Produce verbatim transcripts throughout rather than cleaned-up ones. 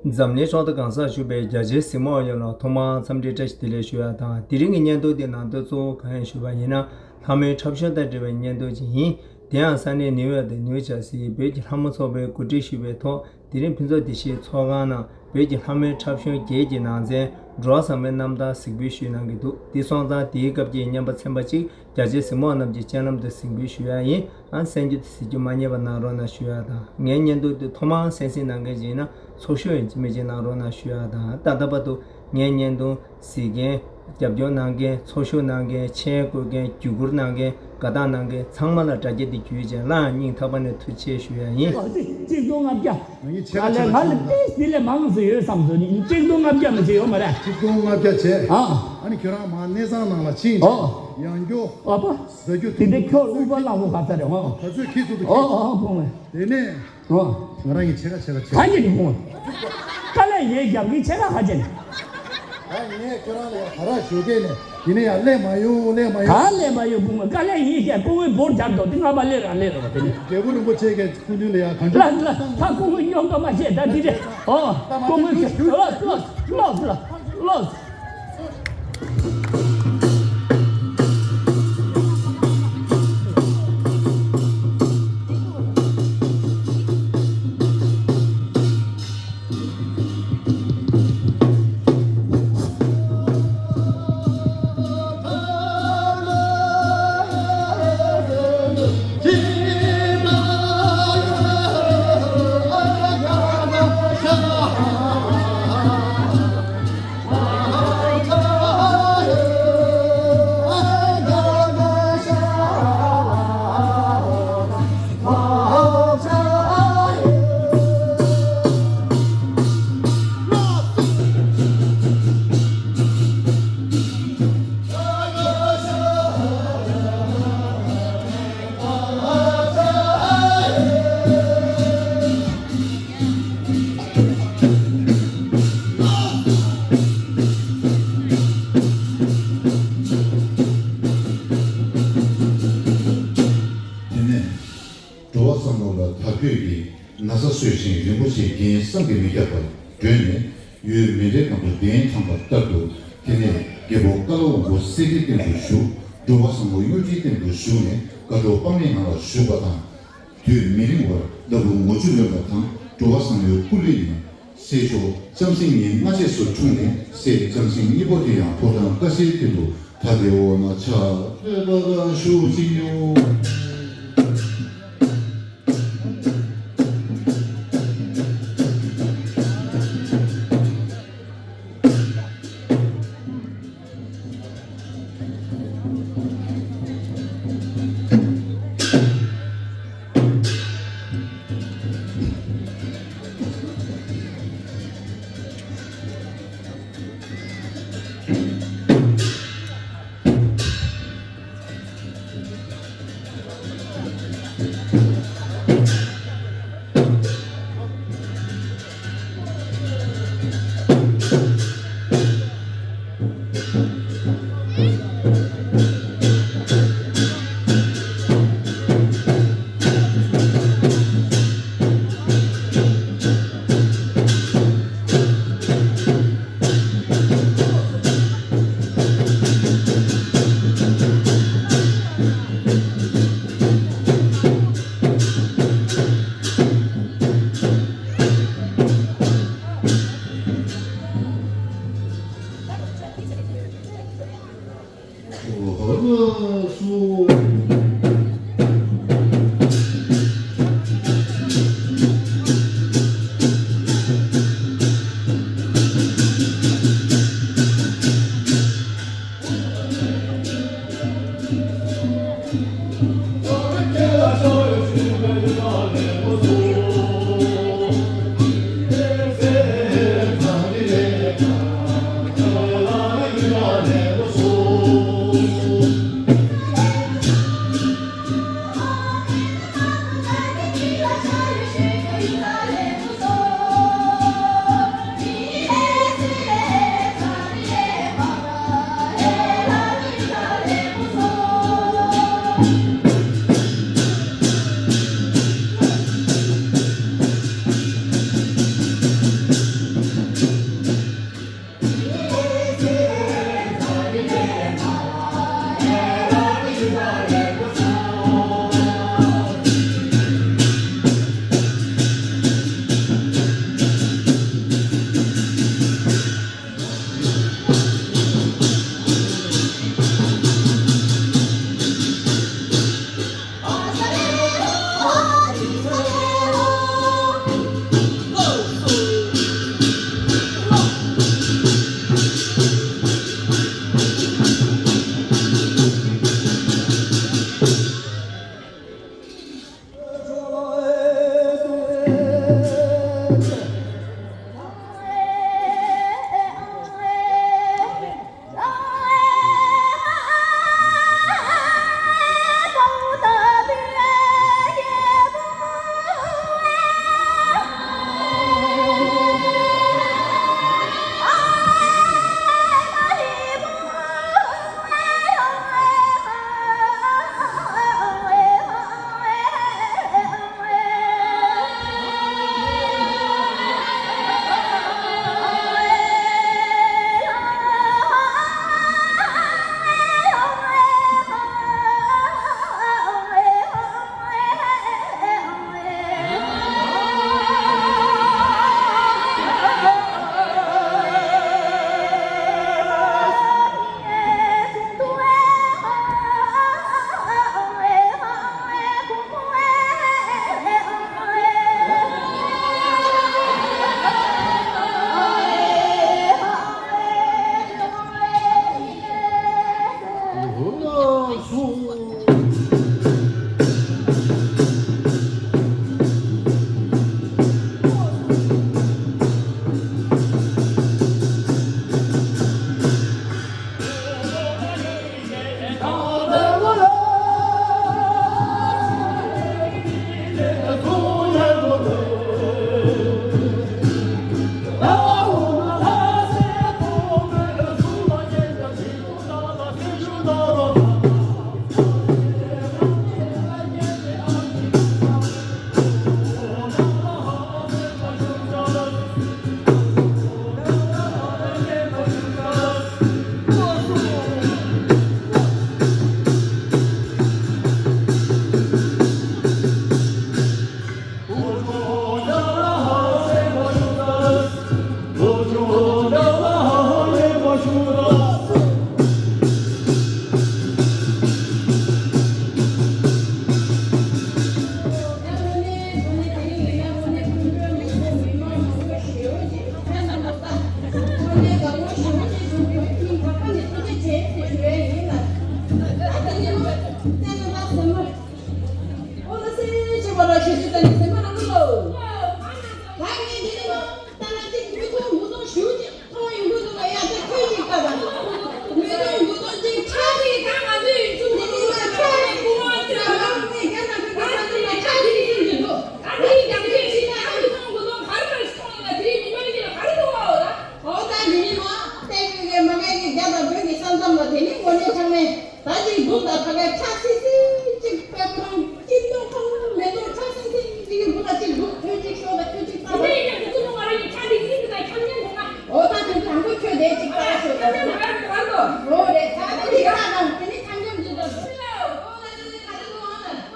འཛམ་གླིང་ཕྱོགས་མཐའ་གང་སར་བཞུགས་པའི་རྒྱ་ཆེའི་གཟིགས་མོ་བ་ཡོངས་ལ་ཐོག་མར་འཚམས་འདྲི་བཀྲ་ཤིས་བདེ་ལེགས་ཞུ་ཡ་དང་། དེ་རིང་གི་བརྙན་ཐུང་འདི་ནང་དུ་གཙོ་བོ་གང་ཡིན་ཞུས་པ་ཡིན་ན། ལྷ་མོའི་འཁྲབ་གཞུང་དང་འབྲེལ་བའི་བརྙན་ཐུང་ཅིག་ཡིན། དེ་ཡང་ས་གནས་ནིའུ་ཡོག་དང་ནིའུ་ཇར་སིའི་བོད་ཀྱི་ལྷ་མོ་ཚོགས་པས་གོ་སྒྲིག་ཞུས་པའི་ཐོག་དེ་རིང་ཕུན་ཚོགས་བདེ་སྐྱིད་ཚོགས་ཁང་ནང་བོད་ཀྱི་ལྷ་མོའི་འཁྲབ་གཞུང་བརྒྱད་ཀྱི་ནང་ཚན་འགྲོ་བ་བཟང་པོའི་རྣམ་ཐར་གཟིགས་འབུལ་ཞུས་གནང་གི་འདུག་དེ་སོང་ཙང་དེའི་སྐབས་ཀྱི་རྔན་པ་ཚན་པ་གཅིག་རྒྱ་ཆེའི་གཟིགས་མོ་བ་རྣམས་ཀྱི་སྤྱན་ལམ་དུ་གཟིགས་འབུལ་ཞུ་ཡ་ཡིན། ཨ་གསན་རྒྱུ་དེ་གཟིགས་རྒྱུ་མ་བསྙེལ་བ་གནང་རོགས་གནང་ཞུ་ཡ་དང་། ངའི་བརྙན་ཐུང་དེ་ཐོག་མར་གསན་གཟིགས་གནང་མཁན་ཅིག་ཡིན་ན་ཚོགས་ཞུགས་ཡང་ཅི་མི་ཅི་གནང་རོགས་གནང་ཞུ་ཡ་དང་། ད་ལྟ་བར་དུ་ངའི་བརྙན་ཐུང་གཟིགས་མཁན། རྒྱབ་སྐྱོར་གནང་མཁན། ཚོགས་ཞུགས་གནང་མཁན། མཆན་བཀོད་མཁན། བརྒྱུད་བསྐུར་གནང་མཁན། དགའ་རྟགས་གནང་མཁན་ཚང་མ་ལ་དྲ་རྒྱ་འདི་བརྒྱུད་བྱས་སླར་ཡང་སྙིང་ཐག་པ་ནས་ཐུགས་རྗེ་ཆེ་ཞུ་ཡ་ཡིན། ཨོ་ཙི་གཅིག་སྟོང་ལྔ་བརྒྱ། ང་གཉིས་ཆེ་ང་ལ་ང་ལ་ཏིས་འདི་ལས་མང་ཙམ་ཡོད་བསམ་སོང་ནི། གཅིག་སྟོང་ལྔ་བརྒྱ་མ་བྱེད་ཡོད་མ་རེད། གཅིག་སྟོང་ལྔ་བརྒྱ་བྱས། ཨ། ཨ་ནི་ཁྱོད་རང་མར་གནས་ཚང་ནང་ལ་ཕྱིན། ཨོ། ཡང་རྒྱུ། ཨ་པ། ཟ་རྒྱུ། དེ་འདྲ་ཁྱོད་དབུལ་བ་བླངས་པོ་ག་ས་རེད་ཨོ། ད་ཚོད་ཁྱི་ཚོ་དུ་ཨོ་ཁྱི། ཨོ་ཨོ་ཕུང་བས། དེ་ནས། ཨོ། ང་རང་གི་ཆེ་ཁ་ཆེ་ཁ་ཆེ། ག་གེ་ནི་ཕུང་བས། དཀའ་ལས་ཡས་རྒྱབ་ཀྱི་ཆེ་ཁ་ག་གེ་ནི། ད་ངས་ཁྱོད་རང་ལ་ཡང་ག་ར་ཞུ་གེ་ནས་དེ་ནས་ཡང་ཀླད་མ་ཡོང་ཀླད་མ་ཡོང་། ག་ཀླད་མ་ཡོང་ཕུང་བས། དཀའ་ལས་ཡས་རྒྱབ་སྐུ་ངོའི་བོར་རྒྱབ་དོ་དེ་ང་པ་ཀླད་རང་ཀླད་རེད་བ་དེ་ནི། རྒྱལ་པོ་རིན་པོ་ཆེ་གི་སྐུ་མདུན་ལ་ཡང་གང་ལ་ལ་ད་སྐུ་ངོ་སྙོམས་པ་མ་བྱས་ད་འདི་རེད་ཨོ། སྐུ་ངོ་ལོས་ལོས་ལོས་ལོས། དེ་ནས་འགྲོ་བ་བསམ་བློ་ལ་དར་གོས་ཀྱི་ན་བཟའ་གསོལ་ཞིང་རིན་པོ་ཆེའི་རྒྱན་བསམ་གྱིས་མི་ཁྱབ་པ་བསྒྲོན་ནས། ཡུལ་མེ་མདའི་ནང་དུ་གདན་དྲངས་པ་ལྟར་དུ། དེ་ནས་རྒྱལ་པོ་ཀ་ལ་དབང་པོ་གསེར་གྱི་སྟེང་དུ་བཞུགས། འགྲོ་བ་བཟང་པོ་གཡོ་སྒྱུའི་སྟེང་དུ་བཞུགས་ནས་བཀའ་གྲོགས་དཔག་མེད་ངང་ལ་བཞུགས་པ་དང་། དུས་མི་རིང་བར་ལྟ་བུ་ངོ་བཅུ་ལོན་པ་དང་འགྲོ་བ་བཟང་པོའི་སྐུ་ལུས་ནི་སྲས་མཆོག་ལྕམ་སྲིང་ཉེར་ལྔ་རྗེས་སུ་འཁྲུངས་ནས། སྲས་ལྕམ་སྲིང་གཉིས་པོ་དེ་ཡང་ཕོ་བྲང་ཀ་ཤའི་སྟེང་དུ་ད་ལྟའི་འོག་ན་ཕྱག་འཚལ་བར་བཞུགས་ཅི་ཡོད། འོ་ད་འདི་ནི་མ་བལྟས་པའི་གི་མ་ངའི་གི་རྒྱ་དང་བོད་ཀྱི་ས་མཚམས་ལ་དེ་ནི་དངོས་གནས་ཚང་མས་ད་ཅིག་འདུག་ད་ཕ་གའི་ཁྲ་སིལ་སིལ་ཅིག་པད་ཁོང་སྐྱིད་མདོག་ཁོང་མེ་ཏོག་ཁྲ་སིལ་སིལ་ཅིག་གི་འདུག་ད་ཅིག་འདུག་ཁྱོད་ཅིག་ཤོག་ད་ཁྱོད་ཅིག་ད་ད། དེ་ཡིན་ན་ཁོ་ཚོ་ང་རང་གི་ཁྲ་འདི་ཡིན་གི་ད་འཆམ་མཉམ་འདུག་ན། འོ་ད་དེ་དང་པོ་ཁྱོད་དེ་ཅིག་ད་ཤོག་ད། འཆམ་མཉམ་ང་རང་གི་བར་དུ། འོ་རེད་ད་ད་ཅིག་ད་དང་དེ་ནི་འཆམ་མཉམ་འདུག་ད། འོ་ད་ཅིག་ད་ཅིག་འོ་ན།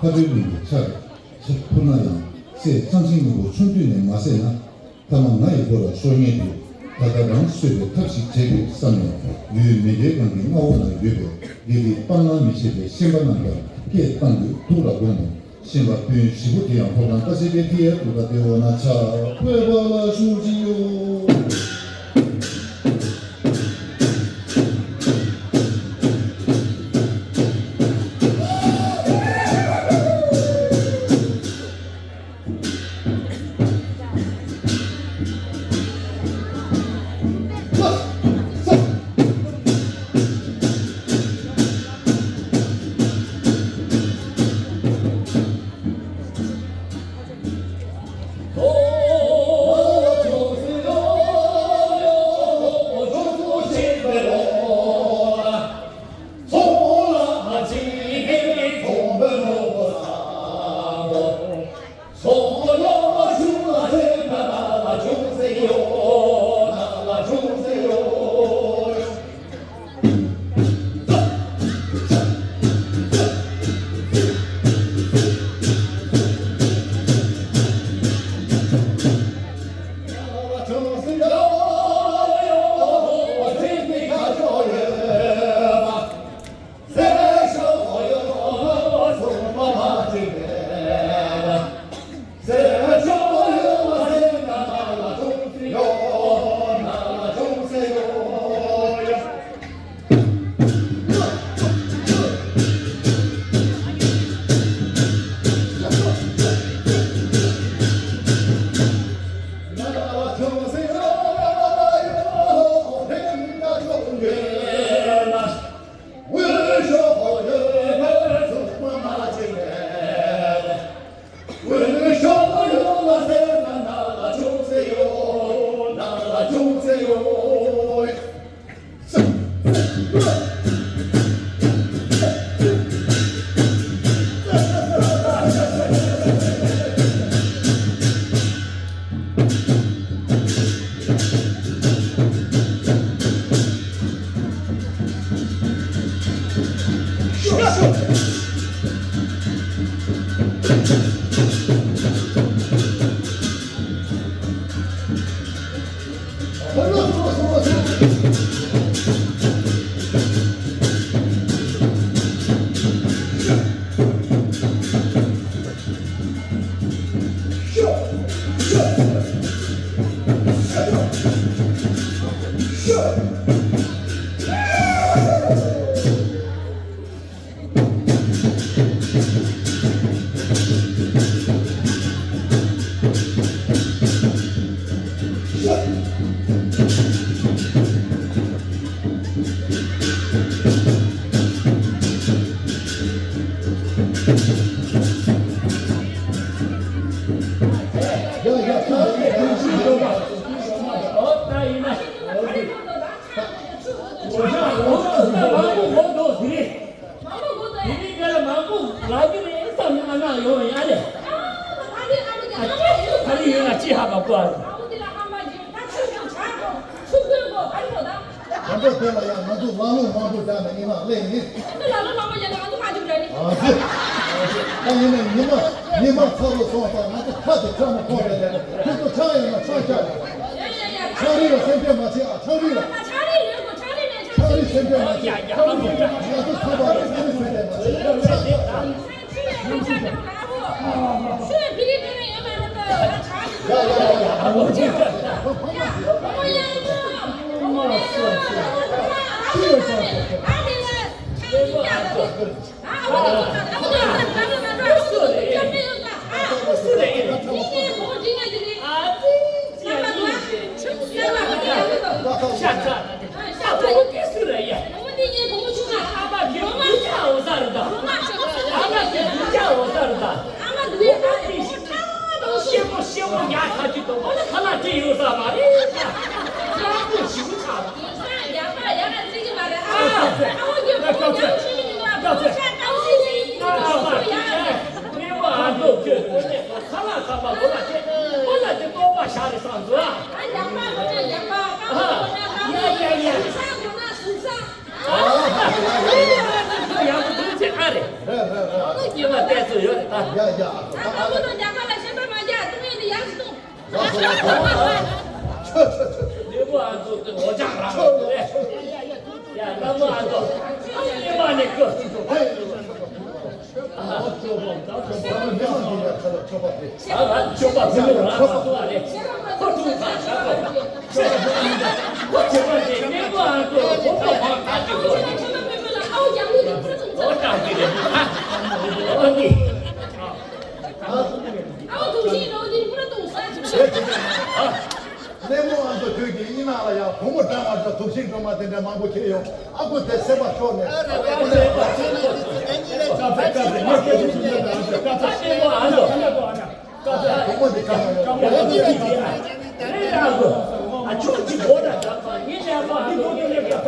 ཁ་ཐུག་མིན་གྱི་ཆར་ཆེ་ཁུར་ན་ཡང་སྲས་གཙང་ཆེན་སྔོན་པོ་ཆུང་དུས་ནས་མ་བསད་ན། ཐ་མ་ང་ཡི་མགོ་ལ་ཤོར་ཉེན་འདུག་ད་ལྟ་རང་གསོད་པའི་ཐབས་ཤིག་བྱེད་དགོས་བསམ་ནས་ཡུལ་མི་སྡེ་སྒང་གི་མངའ་འོག་ན་ཡོད་པའི་དགེ་ལྡན་སྤང་བླང་མི་བྱེད་པའི་ཤན་པ་རྣམས་ལ་སྐད་བཏང་དུས་ཐུགས་ལ་དགོངས་ནས་ཤན་པ་སྤུན་བཞི་པོ་དེ་ཡང་ཕོ་བྲང་ཀ་ཤི་པའི་ཐི་ཡའི་དུ་ད་དེ་འོ་ན་ཆ་ཕོད་པ་ལ་ཞུགས་ཀྱི་ཡོད། ཡོད་ན་ཅི་ཧ་གོ་གོ་ཨ། ཨ་བོ་འདི་ལ་ཧ་མ་གྱིས་ད་ཆུ་ཆུ་ཆ་གོ་ཆུ་གོས་གོ་ག་རེ་གོ་ད། དམ་པ་དེ་ལ་ཡང་ང་ཚོ་ལ་ལུང་མང་པོ་བཞག་ནས་ཡིན་ན་ལེ་ཡིན། ཨ་ལ་ལུང་མང་པོ་བཞག་ནས་ང་ཚོ་ཧ་ཅུ་འདྲ་ནི། ཨ་ཙི། ཨ་ཙི། ད་ཡིན་ན་ཉི་མ་ཉི་མ་ཚ་བོ་སོང་ཙང་ང་ཚོ་ཁ་དེ་ཁྲག་མ་ཁོག་རེད་ལེ། ཁྱོད་ཚོ་ཆང་ཡོད་ན་ཆང་ཆག་ཡ་ཡ་ཡ། ཆང་རིགས་ལ་སེམས་ཁྲལ་མ་བྱེད་ཨ། ཆང་རིགས་ལ། ཆང་རིགས་ཡོད་གོ་ཆང་རིགས་མེད་ཆང་རིགས་སེམས་ཁྲལ་མ་བྱེད། ང་ཚོ་ཚ་བ་རེད། ཆང་རིགས་སེམས་ཁྲལ་མ་བྱེད། ཆང་ཆང་ཆང་ཆང་ཨ་བོ། ཆུ་བི་རི་ཏི་ནས་ཡོད་མ་རེད་ད། ཡ་ཡ་ཡ་ཡ། ཨ་བོ་ཅི། ཨ་བོ་ཡ་ཡ། ཨ་བོ་ཡ་ཡ། ཨ་བོ་ཡ་ཡ། ཨ་བོ་ཡ་ཡ། ལེགས་པོ་ཨ་མདོ་དེ་འོ་ཅག་རང་རེད། ཡ་ལྷ་མོ་ཨ་མདོ། ཨ་ཡེ་མ་ནས་ཀི། ཨ་ལ་སྤྱོད་པ་བུ་ལོ་རང་མ་སུ་བ་རེད། ཁོ་ཐུག་ས་ཤ་ཁོ། ཁོ་བྱེད་པ་དེ་ལེགས་པོ་ཨ་མདོ་ཁོ་ཁོ་མ་ད་ཅིག་ལོ། འོ་ཅག་ཅིག་རེད། ཨ་འོ་ནི། ཨ་འོ་དུང་ཤིང་རོ་འདི་ཕུ་ར་གཏོང་ས། ལེགས་མོ་ཨ་མདོ་ཁྱོད་ཀྱི་ཡིན་ན་ལ་ཡ་བུ་མོ་འདྲ་མ་འདྲ་དུང་ཤིང་སྒྲོལ་མ་དེ་འདྲ་མང་པོ་ཁྱེར་ཡོང་། ཨ་ཁུ་དེ་སེམས་པ་ཤོར་ནས། ཨ་ཁུ་ལེགས་མོ་ཨ་མདོ་ཁྱོད་ཀྱི་ཡིན་ན་ལ་ཡ་བུ་མོ་འདི་ག་ལ་ཡོད། ཨ་ཁུ་ཨ་ཁྱོད་ཀྱི་སྒོ་ན་འདྲ་མ་ཡིན་ནས་ཨ་ཁུ་འདི་གོ་དུ་ལེགས་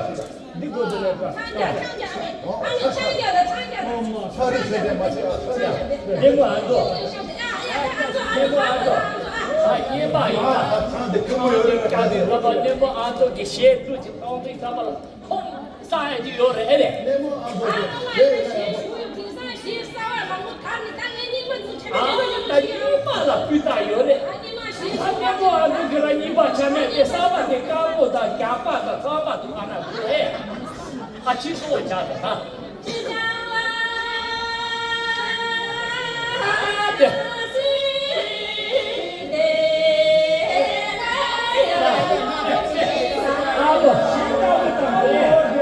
པ། འདི་དགོས་འདུག་ལེགས་པ། ཆང་རྒྱག་ཆང་རྒྱག་ཨ་ནི་ཆང་རྒྱག་ལ་ཆང་རྒྱག་ཨོ་མ། ཆང་རིགས་ཟེར་དེ་མ་བྱེད་ཨ། ཆང་རྒྱག་ལེགས་པོ་ཨ་མདོ། ཡ་ཡ་ཨ་མདོ་ཨ་མདོ་ལེགས་པོ་ཨ་མདོ། ཨ་ཡེ་མ་ཡེ་མ། ཨ་ཆང་དེ་ཁྱུང་པོ་ཡོད་རེད་ད་དེ། ལེགས་པོ་ཨ་མདོ་གི་ཞེ་ཐུག་ཅིག་གཏོང་དུས་ཚང་མ་ལ་ཁོང་ས་ཡ་ཅིག་ཡོད་རེད་ཨེ་རེད། ལེགས་པོ་ཨ་མདོ་གི་ཞེ་ཡོད་རེད། ཨ་ད་རྙིང་པ་ལ་སྤུས་དག་ཡོད་རེད། ཨ་རྙིང་པ་ལ་སྤུས་དག་ཡོད་རེད། ཨ་རྙིང་པ་ཞིག་ཨ་རྙིང་པ་ཨ་ནུ་གི་ར་རྙིང་པ་ཆ་མེད་དེ་གསར་པ་དེ་དཀར་པོ་དང་རྒྱགས་པ་དང་གཙང་པ་དང་ཨ་ན་དགོས་རེད། ཨ་ཕྱི་སོ་བྱ་དང་ཨ་དེ། ཨ་ལོ་ཤེས་དཀར་པོ་དང་རེད།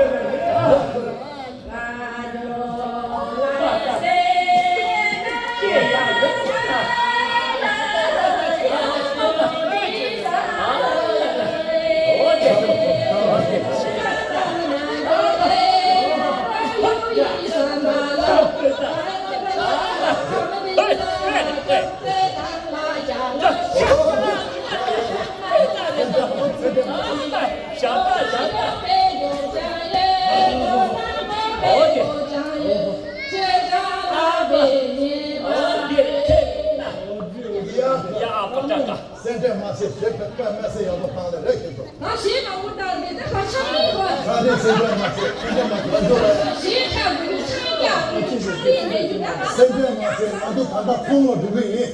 སེམས་ཁྲལ་མ་བྱེད། ཞེས་པའི་བཀའ་མ་ཟེར་ཡག་པོ་བཏང་ལེ་རེ་ཞིག་འདུག་ད་ཞེས་མང་པོ་བཏང་ནས་ད་ག་ཆགས་མིན་གོ་ད་ནས་སེམས་ཁྲལ་མ་བྱེད། སེམས་ཁྲལ་མ་བྱེད། ང་ཚོ་ལ་ཞེས་ཆགས་དགོས་ཆགས་ཀྱང་ཆགས་ཡིན་མེད་རྒྱུ་ད་ག་སེམས་ཁྲལ་མ་བྱེད། ང་ཚོ་ད་ལྟ་ཁོང་ལ་འགྲོ་གི་ཡིན།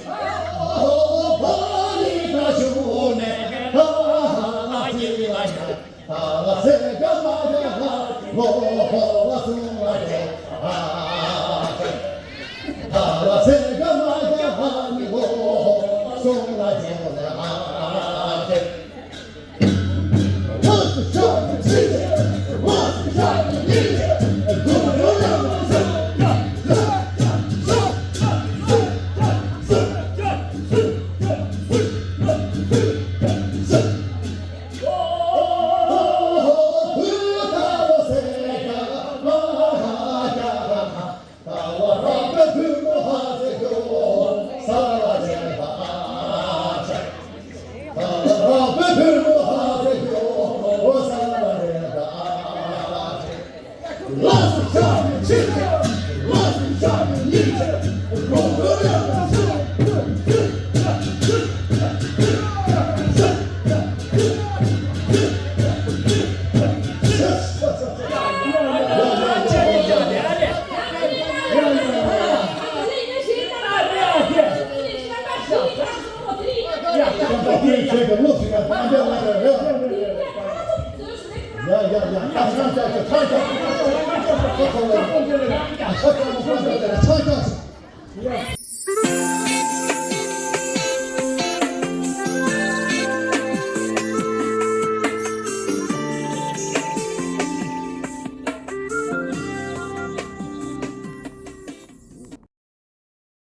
ཡ་ཡ་ཡ། ད་ཆང་ཆགས་ཆགས་ཆང་ཆགས། ཁོ་ཁོ་ལ་ཆང་ཆགས་ཆགས་ཆང་ཆགས།